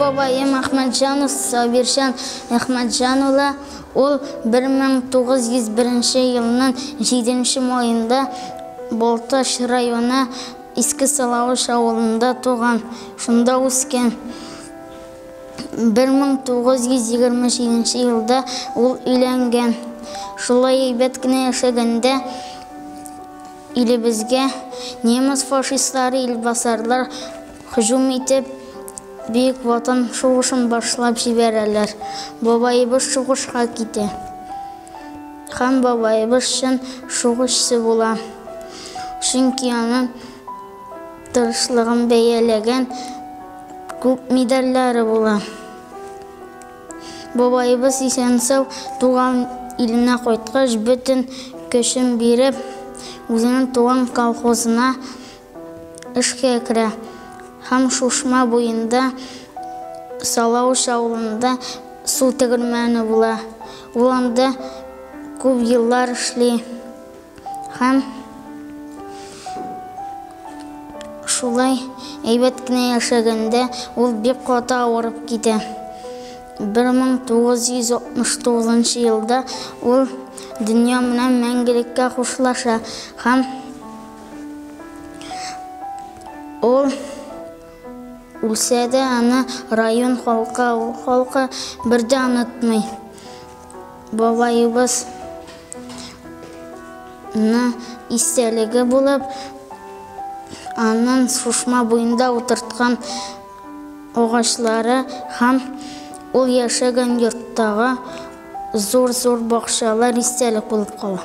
бабаем Әхмәтҗанов Сабирҗан Әхмәтҗан улы, ул 1901 елның 7 маенда Балтач районы Иске Салавыч авылында туган, шунда үскән. 1927 елда ул өйләнгән. Шулай әйбәт кенә яшәгәндә илебезгә немец фашистлары, илбасарлар һөҗүм итеп, Бөек Ватан сугышын башлап җибәрәләр. Бабаебыз сугышка китә. Һәм бабаебыз чын сугышчы була. Чөнки аның тырышлыгын бәяләгән күп медальләре була. Бабаебыз исән-сау туган иленә кайткач, бөтен көчен биреп, үзенең туган колхозына эшкә керә һәм Шушма буенда Салавыч авылында су тегермәне була. Ул анда күп еллар эшли һәм шулай әйбәт кенә яшәгәндә ул бик каты авырып китә. 1969 елда ул дөнья белән мәңгелеккә хушлаша һәм ул үлсә дә аны район халкы, авыл халкы бер дә онытмый. Бабаебыз ны истәлеге булып, аның Шушма буенда утырткан агачлары һәм ул яшәгән йорттагы зур-зур бакчалар истәлек булып кала.